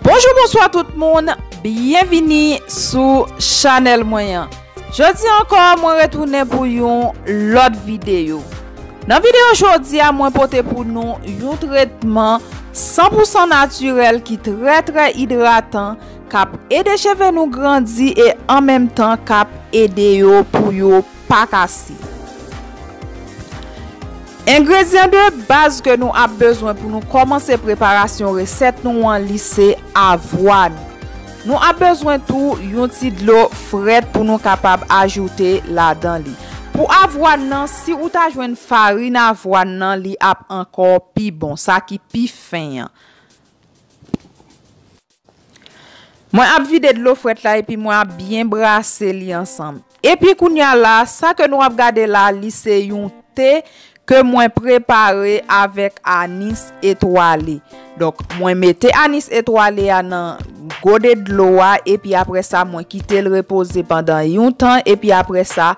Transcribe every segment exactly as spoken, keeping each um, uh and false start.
Bonjou, bonswa tout moun, byenvini sou chanèl mwen an. Jodi ankò, mwen retounen pou yon lòt videyo. Nan videyo jodi a, mwen pote pou nou yon tretman san pou san natirèl ki trè, trè idratan, k ap ede cheve nou grandi e an menm tan k ap ede yo pou yo pa kase. Engredyan de baz ke nou ap bezwen pou nou kòmanse preparasyon resèt nou an, li se avwàn. Nou ap bezwen tou yon ti dlo frèt pou nou kapab ajoute ladan li. Pou avwàn nan, si ou ta jwenn farin avwàn nan, li ap ankò pi bon, sa ki pi fen an. Mwen ap vide dlo frèt la epi mwen ap byen brase li ansanm. Epi kounye a la, sa ke nou ap gade la, li se yon te ke mwen prepare avèk anis etwale. Donk, mwen mete anis etwale a nan gode dlo a, epi apre sa, mwen kite l repoze pandan yon tan, epi apre sa,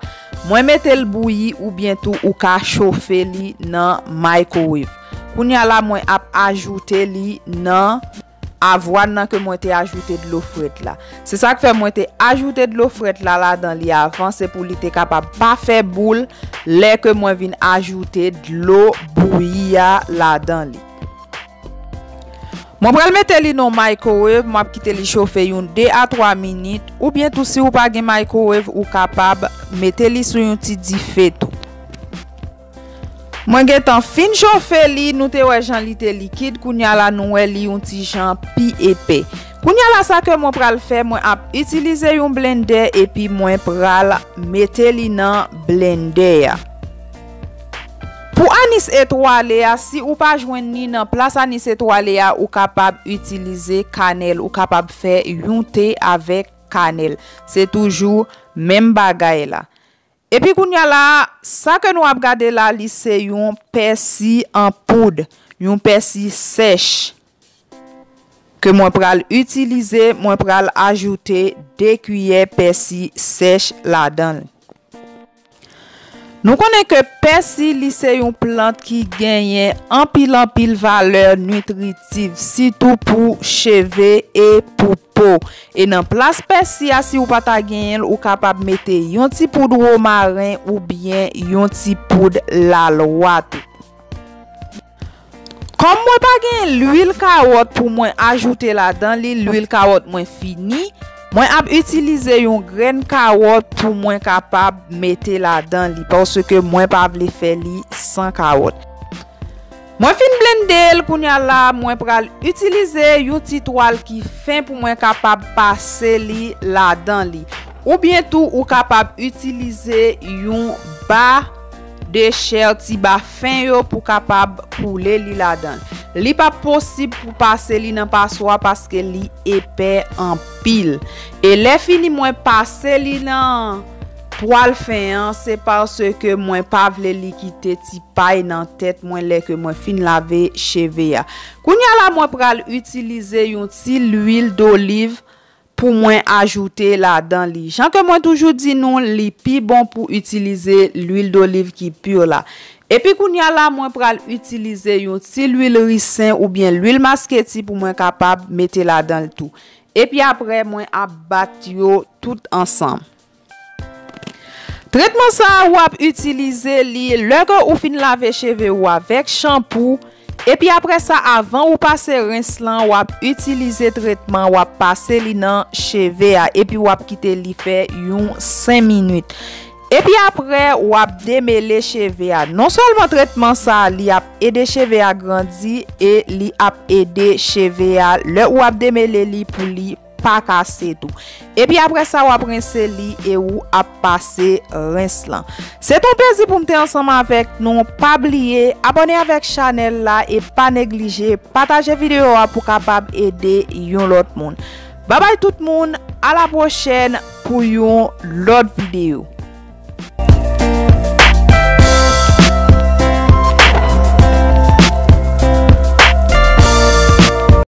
mwen mete l bouyi oubyen tou ou ka chofe li nan microwave. Kounye a la, mwen ap ajoute li nan avwàn nan ke mwen te ajoute dlo frèt la. Se sa k fè mwen te ajoute dlo frèt la ladan li avan, se pou li te kapab pa fè boul lè ke mwen vin ajoute dlo bouyi a ladan li. Mwen pral mete li nan microwave, mwen ap kite li chofe yon de a twa minit, oubyen tou si ou pa gen microwave, ou kapab mete li sou yon ti dife tou. Mwen gentan fin chofe li, nou te wè jan li te likid, kounye a la nou wè li yon ti jan pi epe. Kounye a la sa ke mwen pral fè, mwen ap itilize yon blendè epi mwen pral mete li nan blendè a. Pou anis etwale a, si ou pa jwenn ni nan plas anis etwale a, ou kapab itilize kanèl, ou kapab fè yon te avèk kanèl. Se toujou menm bagay la. Epi kounye a la, sa ke nou ap gade la, li se yon pèsi an poud, yon pèsi sèch ke mwen pral itilize, mwen pral ajoute de kiyè pèsi sèch ladan l. Nou konnen ke pèsi, li se yon plant ki genyen anpil, anpil valè nitritif, sitou pou cheve e pou po. E nan plas pèsi a, si ou pa ta genyen l, ou kapab mete yon ti poud womaren oubyen yon ti poud lalwa tou. Kòm mwen pa gen lwil kawòt pou mwen ajoute ladan li, lwil kawòt mwen fini, mwen ap itilize yon grenn kawòt pou mwen kapab mete ladan li, paske mwen pa vle fè li san kawòt. Mwen fin blende l, kounye a la, mwen pral itilize yon ti twal ki fen pou mwen kapab pase li ladan li. Oubyen tou, ou kapab itilize yon ba de chè, ti ba fen yo pou kapab koule li ladan. Li p ap posib pou pase li nan paswa paske li epè anpil. E lè fini mwen pase li nan twal fen an, se paske mwen pa vle li kite ti pay nan tèt mwen lè ke mwen fin lave cheve a. Kounye a la, mwen pral itilize yon ti lwil doliv pou mwen ajoute ladan li. Jan ke mwen toujou di nou, li pi bon pou itilize lwil doliv ki pi la. Epi kounye a la, mwen pral itilize yon ti lwil risen oubyen lwil masketi pou mwen kapab mete ladan l tou. Epi apre, mwen ap bat yo tout ansanm. Tretman sa a, w ap itilize li lè ke ou fin lave cheve ou avèk chanpou. Epi apre sa, avan ou pase rens lan, w ap itilize tretman, w ap pase li nan cheve a, epi w ap kite li fè yon senk minit. Epi apre, w ap demele cheve a. Non sèlman tretman sa a, li ap ede cheve a grandi e li ap ede cheve a, lè ou ap demele li pou li pa kase tou. Epi apre sa, w ap rense li e ou ap pase rens lan. Se t on plezi pou m te ansanm avèk nou. Pa bliye abòne avèk chanèl la e pa neglije pataje videyo a pou kapab ede yon lòt moun. Babay tout moun, a la pwochèn pou yon lòt videyo.